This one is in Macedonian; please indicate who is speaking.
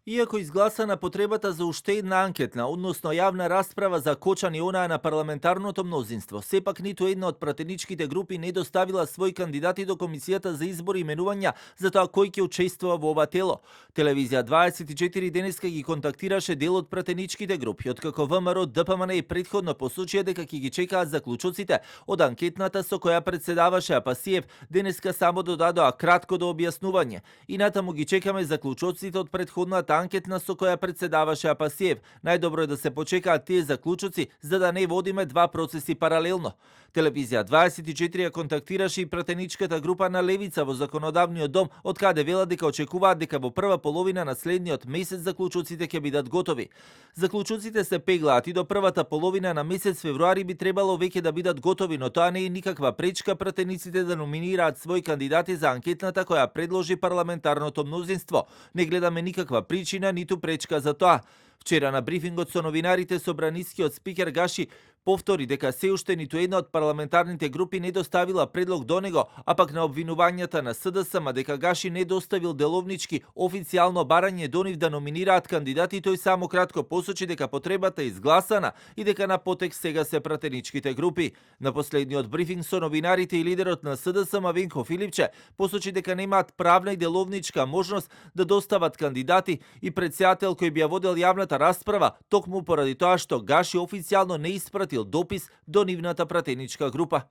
Speaker 1: Иако изгласана потребата за уште една анкетна, односно јавна расправа за Кочан и онаа на парламентарното мнозинство, сепак ниту една од пратеничките групи не доставила своји кандидати до Комисијата за избори и именувања за тоа кој ќе учествува во ова тело. Телевизија 24 денеска ги контактираше дел од пратеничките групи, откако ВМРО, ДПМН и претходно посочија дека ќе ги чекаат заклучоците од анкетната со која председаваше Апасиев, денеска само додадоа кратко до објаснување. И натаму ги чекаме заклучоците од претходната анкетна со која председаваше Апасиев. Најдобро е да се почекаат тие заклучоци за да не водиме два процеси паралелно. Телевизија 24 ја контактираше и пратеничката група на Левица во законодавниот дом, од каде велат дека очекуваат дека во прва половина на следниот месец заклучоците ќе бидат готови. Заклучоците се пеглаат и до првата половина на месец февруари би требало веќе да бидат готови, но тоа не е никаква пречка пратениците да номинираат своји кандидати за анкетната која предложи парламентарното мнозинство. Не гледаме никаква причина ниту пречка за тоа. Вчера на брифингот со новинарите собранискиот спикер Гаши повтори дека се уште ниту една од парламентарните групи не доставила предлог до него, а пак на обвинувањата на СДСМ дека Гаши не доставил деловнички официјално барање до нив да номинираат кандидати, тој само кратко посочи дека потребата е изгласана и дека на потек сега се пратеничките групи. На последниот брифинг со новинарите и лидерот на СДСМ Венко Филипче посочи дека немаат правна и деловничка можност да достават кандидати и претседател кој би ја водел јавната расправа, токму поради тоа што Гаши официјално не испратил допис до нивната пратеничка група.